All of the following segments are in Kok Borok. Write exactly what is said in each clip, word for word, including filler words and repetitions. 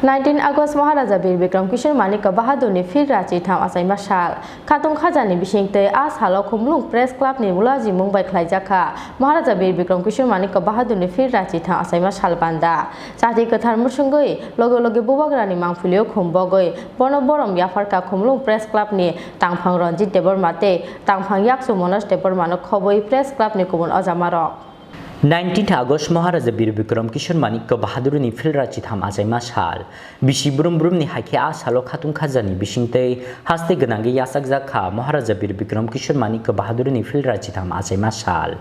Nineteen August Maharaja Bir Bikram Kishore Manikya Bahadurni phil rachi tham achaima sal. Khatung khajani bisingtwi a salo Khumulwng Press Clubni lajimung bai khlaijakha Maharaja Bir Bikram Kishore Manikya Bahadurni phil rachi tham achaima sal panda. Chati kwthar mwswngwi loge loge bubagrani mangpilio khum bogwi bono borom yapharkha Khumulwng Press Clubni tangphang Ranjit Debbarma tei tangphang yakchu Manoj Debbarmano khobwi Press Clubni kubun ojamarok. Nineteenth August Maharaja Bir Bikram Kishore Manikya Bahadurni phil rachi tham achaima sal. Bisi brum brumni haikhe a salo khatung khajani bisingtwi haste gwnangwi yachakjak kha Maharaja Bir Bikram Kishore Manikya Bahadurni phil rachi tham achaima sal.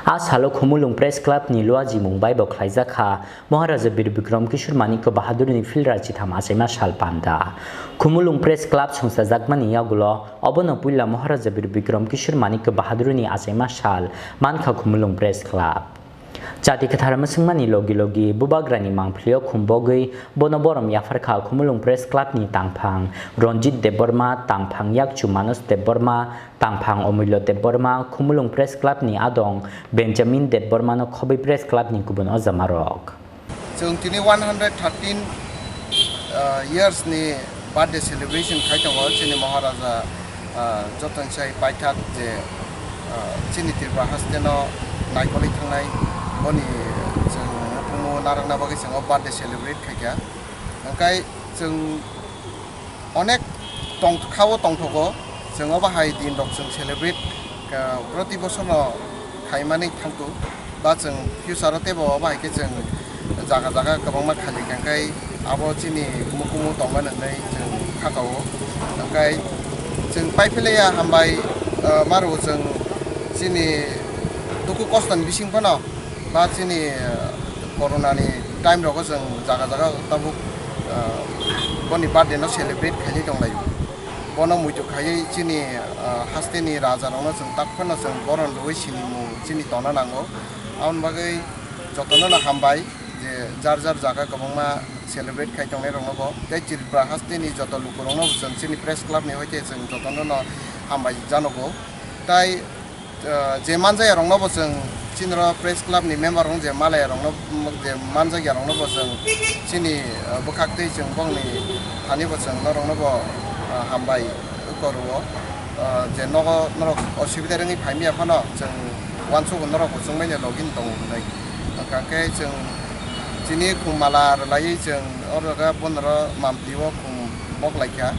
A salo Khumulwng Press Clubni lajimung bai bo khlaijak kha Maharaja Bir Bikram Kishore Manikya Bahadurni phil rachi tham achaima sal panda. Khumulwng Press Club songchajakmani yagulo obono puila Maharaja Bir Bikram Kishore Manikya Bahadurni achaima sal mankha Khumulwng Press Club. Chati kwthar mwswngmani logi logi bubagrani mangpilio khum bogwi bono borom yapharkha Khumulwng Press Clubni tangphang Ranjit Debbarma, tangphang yakchu Manoj Debbarma, tangphang Omulyo Debbarma, Khumulwng Press Clubni adong Benjamin Debbarmano khobwi Press Clubni kubun ojamarok. Chwng tini one hundred thirteen, ah, years ni birthday celebration khai tongo chini Maharaja, ah, Joton Sai paithak je, ah, chini Tripura haste no naikolwi thangnai, boni chwng mukumu narwkna bagwi chwng o birthday celebrate khaikha. Hwnkhe chwng onek tong kha o tongthogo, chwng obo hai din rok chwng celebrate, ah, proti bosor no khaimani thangthu, ba chwng future o teibo obo hai khe chwng jaga jaga kwbangma khali kha, hwnkhe abo chini mukumu tongmani hwnwi chwng kha kao. Hwnkhe chwng paiphilia hambai, ah, maro chwng chini dukhu kosto ni bising phano ba chini, ah, corona ni time rogo chwng jaga jaga tabuk, ah, boni birthday no celebrate khaini tonglaio. Bono muitu khaiwi chini, ah, haste ni raja rokno chwng tak phano chwng boron rwui sinimung chini tongna nango. Aboni bagwi jotono no hambai je jar jar jaga kwbangma celebrate khai tongnai rokno bo tei Tripura haste ni joto luku rokno bo chwng chini press club ni hoite chwng jotono no hambai janogo. Tai ah, je manjaya rokno bo chwng chini ro press club ni member rok je malaya rokno, je manjakya rokno bo chwng chini, ah, bwkhak twi chwng bongni thani bo chwng norokno bo, ah, hambai koruo. Ah, je nogo norok osubida wngwi phaimya phano chwng uansugo norok bo chwngbaino login tongo hwnwi. Hwnkha khe chwng chini khum mala rwlaiwi chwng oro jaga bonoro mampli o khum boklaikha.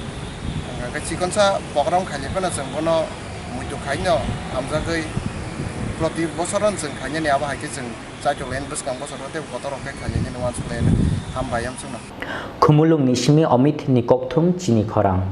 Hwnkha khe chikonsa program khailai phano chwng bono muitu khaino hamjagwi proti bosoro chwng khainani abo hai khe chwng chaitok laini bwskang bosoro tei kotor rok khe khainani uansuk laini hambai amsukno. Khumulwngni simi Omit ni kokthum chini khorang.